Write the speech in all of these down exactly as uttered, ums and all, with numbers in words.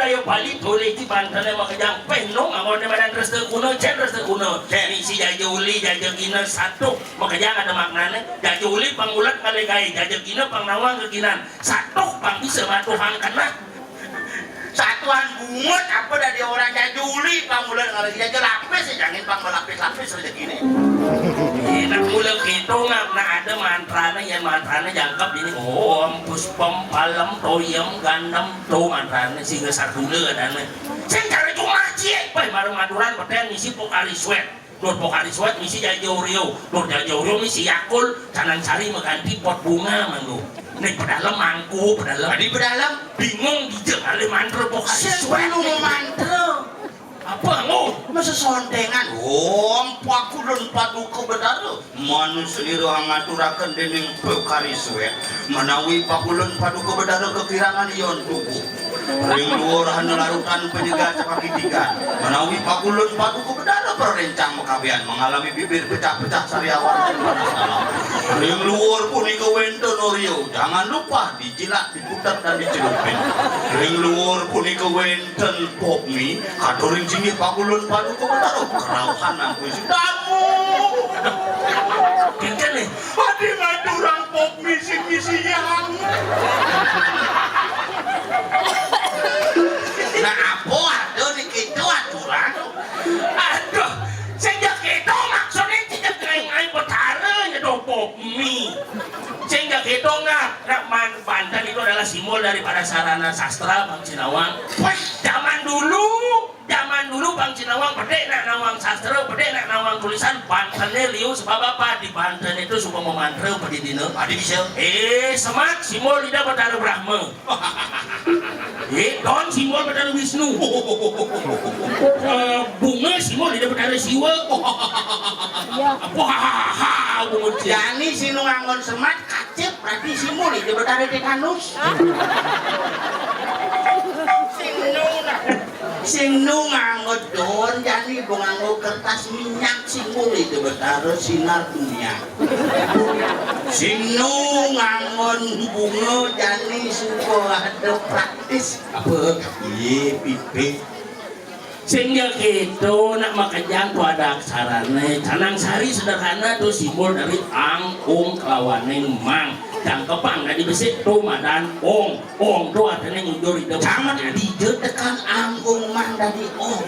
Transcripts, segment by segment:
Ayo balik boleh di Banten, makejang penuh, amun di badan resta kuna, cen resta kuna. Cen. Misi jaja uli, jaja gina, satu. Makejang ada maknane. Jaja uli pang ulet kali gai, jaja gina pang nawang keginan. Satu pang bisa matuhang kena. Satuan bungut apa dari orang jaja uli pang ulet kali jaja lapis, jangan pang berlapis-lapis rezeki ini. Enak mula kita ngap, nak ada mantrane, yang mantrane jangkep ini. Om puspem palem toyem gandem, tu mantrane singa sargula adane. Sing cara cuma ciek, pai baru maturan beten misi Pocari Sweat. Nur Pocari Sweat misi jaja Oreo, nur jaja Oreo misi Yakult, canang sari mengganti pot bunga manggo. Nih pedalem mangku, pedalem. Tadi pedalem bingung dija kali mantra Pocari Sweat. Siapa nu mantra? Apa ngomong? Masa sondengan? Om pakulun paduka bedara. Manus lira ngaturaken dening Pocari Sweat. Menawi pakulun paduka bedara kekirangan yon tubuh. Ring luar hana larutan penyegar cakak kitigan. Menawi pakulun paduka bedara perencang mekabian mengalami bibir pecah-pecah sariawan dan panas dalam. Ring luar punika wenten Oreo. Jangan lupa dijilat, diputar dan dicelupin. Ring luar punika wenten pop mie, katuring singgih pakulun paduka betara kerauhan angkuh isi damu. Kengken nih. Adi ngaturang pop mie sing misi yang. Nah, apa ada di kita aturan? Aduh, sejak itu maksudnya tidak kayak betara nyedo pop mie. Sehingga kita nggak, nggak man-, Banten itu adalah simbol daripada sarana sastra Bang Cinawang. Wah, zaman dulu, zaman dulu Bang Cinawang pedek nak nawang sastra, pedek nak nawang tulisan, Bantennya liu sebab apa? Di Banten itu suka memantra pedidina. Adi bisa. Eh, semak simbol lidah Betara Brahma. Eh, don simbol Betara Wisnu. Eh, bunga simbol lidah Betara Siwa. Iya. Apa ha ha ha bunga. Jani sinu nganggon semak kacip berarti simbol lidah Betara Tetanus. Sing nu nganggo don jani, bo nganggo kertas minyak simbol lidah Betara sinar dunia. Sing nu nganggon bunga jani suba ada praktis. Apa? Iye, pipi. Sehingga kita nak makejang tu ada aksarane. Canang sari sederhana tu simbol dari ang, ung, kelawaning mang. Jangkepang dadi besik tu madan ung. Ung tu artine nyujur hidup. Camat dija tekan ang, ung, mang dadi ung.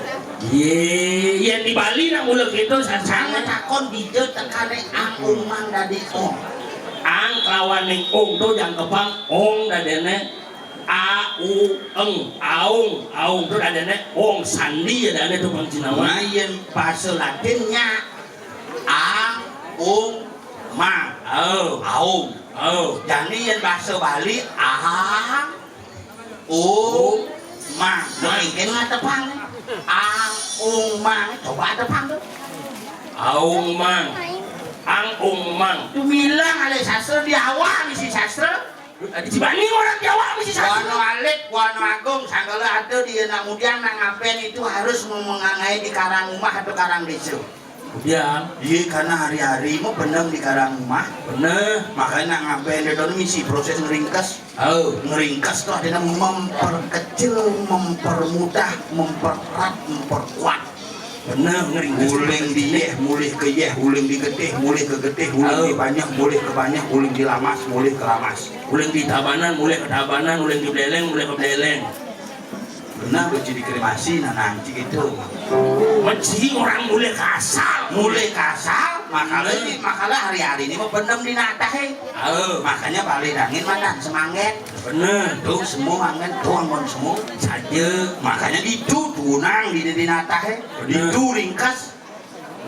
Ye, yen di Bali nak mula kita sasana. Camat takon dija tekane ang, ung, mang dadi ung. Ang kelawaning ung tu jangkepang ung dadene a, u, eng, aung, aung tu dadene ung sandi ya dane tu Bang Cinawan. Nah, yen basa Latinnya ang, ung, mang. Oh, aung. Oh. Jani yen basa Bali ang, ung, mang. Mang. Mungkin ngatepang. Ang, ung, mang. Coba tepang tu. Aung mang. Ang, ung, mang. Tu bilang ale sastra di awak misi sastra. Adi cibani orang di awak misi sastra. Wano alit, wano agung, sanggala ada di anak mudian nak ngapen itu harus memengangai di karang rumah atau karang desa. Kemudian. Iya, karena hari-hari mau beneng di karang rumah. Bener. Makanya nak ngapen itu misi proses ngeringkes. Oh. Ngeringkes tu artine memperkecil, mempermudah, mempererat, memperkuat. Bener, ngeringkes. Uling diyeh, mulih ke yeh, uling digetih, mulih ke getih, uling, oh, dibanyak, mulih ke banyak, uling dilamas, mulih ke lamas. Uling di Tabanan, mulih ke Tabanan, uling di Beleleng, mulih ke Beleleng. Benar, beci dikremasi, nah, nanti gitu. Beci orang mulai kasar. Mulai kasar, makanya, mulai, makanya hari-hari ini mah benem di natah, eh. Oh. Makanya balik angin madan semangget. Bener. Tuh semua angin, tuh anggon semua. Saja. Makanya ditu tunang di, di natah, eh. Bener. Ditu ringkas.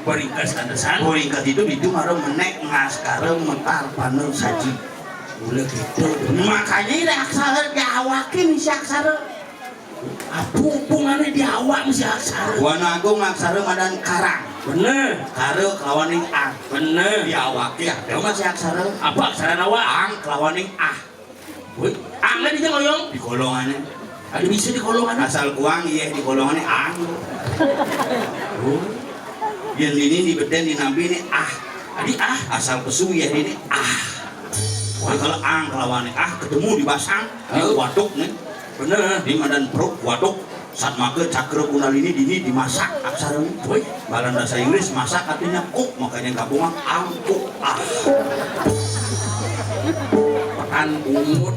Beringkas kantesan. Beringkas itu ditu ngaran menek ngaskara metar panel saji. Mula gitu. Makanya ini aksara diawakin si aksara. Apa hubungannya di awak mesti aksara? Wana Agung aksara madan karang. Bener. Kara kelawaning ang. Bener. Di awake ada masih aksara. Apa aksara awak? Ang kelawaning ah. Woi, ang ada di ngoyong. Di kolongannya. Ada bisa di kolongannya. Asal kuang iya di kolongannya ang. Oh. Yang ini di beden di nabi ini ah. Adi ah. Asal pesu iya ini ah. Wah, kalau ang kelawaning ah ketemu di basang, di, oh, waduk nih. Bener. Di madan perut waduk, satmaka cakra kundalini dini dimasak aksara. Woi, dalam bahasa Inggris masak artinya cook, makanya gabungan angkuk ah. Pekan bungut.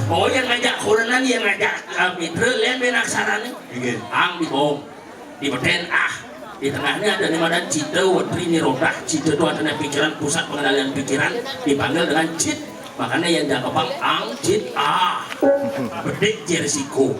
Oh, yang ngajak kurenan, yang ngajak uh, mitra, lain beda aksaranya. Inggih. Ang di bawah. Di beten ah, di tengahnya ada nama dan cita, wetri, nirodah. Cita itu artinya pikiran, pusat pengendalian pikiran, dipanggil dengan cit. Makanya yang jaga bang ang cit ah. Bedik jersiko.